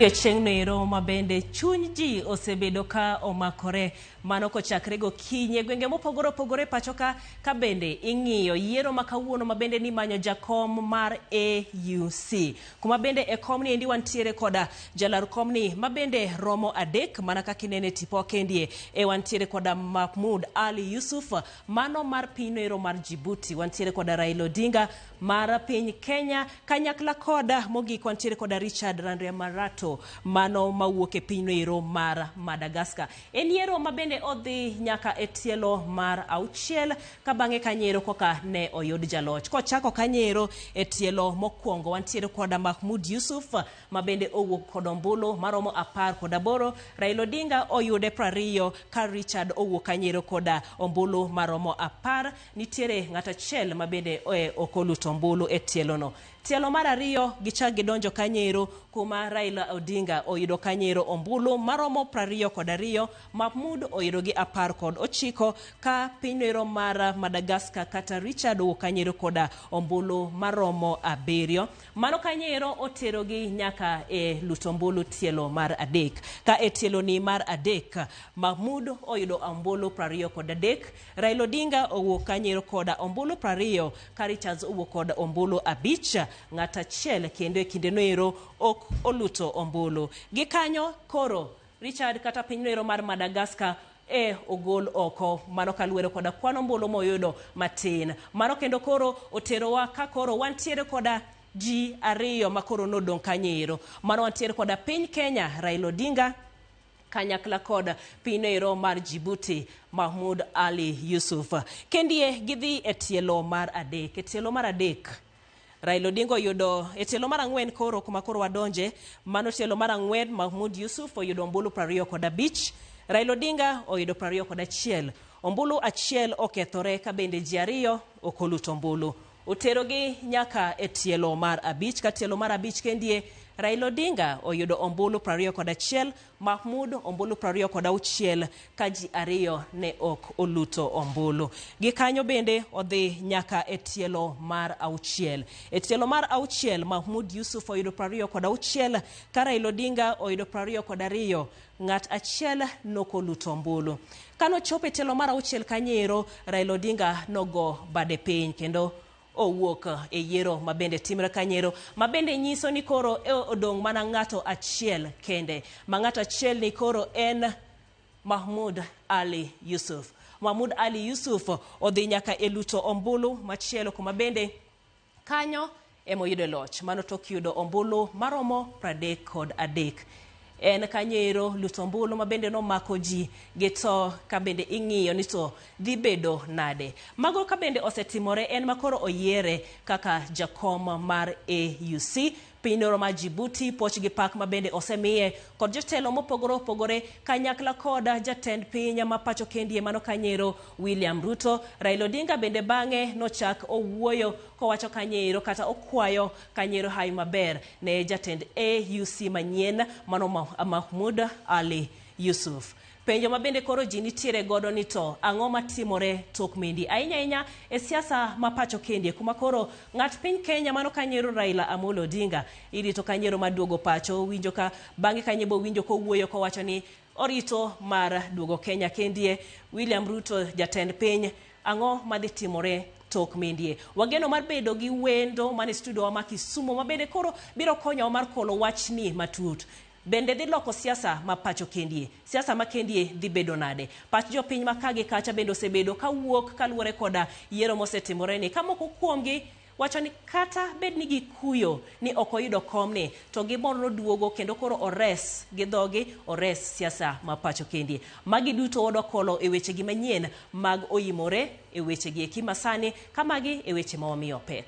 Odiechieng'no ero ma bende chuny ji osebedo ka omakore mano kochakre gokinyi e gwenge mopogore opogore pacho ka ka bende ing'iyo yiero ma kawuono ma bende nimanyo jakom mar AUC. Kuma bende e komni endi wantiere koda jalar komni ma bende romo adek mana kaka inene e tipo kendie e wantiere koda Mahmoud Ali Yusuf mano mar pinyno ero mar Djibouti, wantiere koda Raila Odinga mar piny Kenya kanyakla koda mogik wantiere koda Richard Randriamarato mano mawuok e pinyno ero mar Madagascar. En yiero ma bende odhi nyaka e tielo mar auchiel ka bang'e kanyo koka ne oyud jaloch. Kochako kanyo e tielo mokwongo wantiere koda Mahmoud Yusuf ma bende owuok kod ombulu maromo 18, Raila Odinga oyude 20 ka Richard owuok kanyo koda ombulu maromo 10. Nitiere ng'at achiel ma bende ok oluto ombulu e tielono. Tielo mar ariyo gichak gidonjo kanyo kuma Raila Odinga oyudo kanyo ombulu maromo 22, Mahmoud oyudo gi 19 ka pinyno mar Madagascar kata Richard owuok kanyo koda ombulu maromo 7. Mano kanyo oterogi nyaka e luto ombulu tielo mar adek. Ka e tielo ni mar adek, Mahmoud oyudo ombulu 23, Raila Odinga owuok kanyo koda ombulu 20 ka Richards owuok kod ombulu 5, ng'at achiel kendo e kinde noero ok oluto ombulu. Gikanyo koro Richard kata pinyno ero mar Madagascar e ogol oko mano kaluwore koda kwan ombulu moyudo matin. Mano kendo koro oterowa ka koro wantiere koda ji ariyo ma koro nodong' kanyo ero. Mano wantiere koda piny Kenya Raila Odinga kanyakla kod pinyno ero mar Djibouti Mahmoud Ali Yusuf. Kendie gidhi e tielo mar adek. E tielo mar adek Raila Odinga oyudo e tielo mar ang'wen koro kuma koro wadonje mano tielo mar ang'wen Mahmoud Yusuf oyudo ombulu 25, Raila Odinga oyudo 21. Ombulu achiel okethore ka bende ji ariyo ok oluto ombulu. Oterogi nyaka e tielo mar abich ka tielo mar abich kendie Raila Odinga oyudo ombulu 21, Mahmoud ombulu 26 ka ji ariyo ne ok oluto ombulu. Gikanyo bende odhi nyaka e tielo mar auchiel. E tielo mar auchiel Mahmoud Yusuf oyudo 26 ka Raila Odinga oyudo 22, ng'at achiel nokoluto ombulu. Kanochopo e tielo mar auchiel kanyo Raila Odinga nogo bade piny kendo owuok e yiero mabende timre kanyo mabende nyiso ni koro odong' mana ng'ato achiel kende. Ma ng'ato achiel ni koro en Mahmoud Ali Yusuf. Mahmoud Ali Yusuf odhi nyaka e luto ombulu machielo kuma bende kanyo emoyudo loch. Mano tok yudo ombulu maromo 33. En kanyo ero luto ombulu ma bende nomako ji gi to ka bende ing'iyo ni to dhi bedo nade. Mago ka bende osetimore en makoro oyiere kaka jakom mar AUC pinyno mar Djibouti poch gi pak ma bende osemiye kod jotelo mopogore opogore kanyakla kod jatend piny ma pacho kendie mano kanyo William Ruto. Raila Odinga bende bang'e nochak owuoyo kowacho kanyo kata okwayo kanyo hawi maber ne jatend AUC manyien mano Mahmoud Ali Yusuf. Penjo ma bende koro ji nitiere godo ni to ang'o matimore tok mendi ahinya ahinya e siasa ma pacho kendie kuma koro ng'at piny Kenya mano kanyo Raila Amolo Odinga irito kanyo maduogo pacho winjo ka bang'e kanyo bo winjo kowuoyo kowacho ni orito mar duogo Kenya kendie. William Ruto jatend piny ang'o madhi timore tok mendie. Wageno mar bedo gi wendo mane studio wa ma Kisumu ma bende koro biro konyowa mar kolo wachni matut. Bende dhi loko siasa ma pacho kendie. Siasa ma kendie dhi bedo nade? Pach jopiny ma kagi kacha bende osebedo kawuok kaluwore koda yiero mosetimore ni ka moko kuomgi wacho ni kata bed ni gikuyo ni ok oyudo komni to gimor noduogo kendo koro ores gi dhogi ores siasa ma pacho kendie. Magi duto wadwa kolo e wechegi manyien mag oyimore e wechegi eki masani ka magi e weche ma wamiyo pek.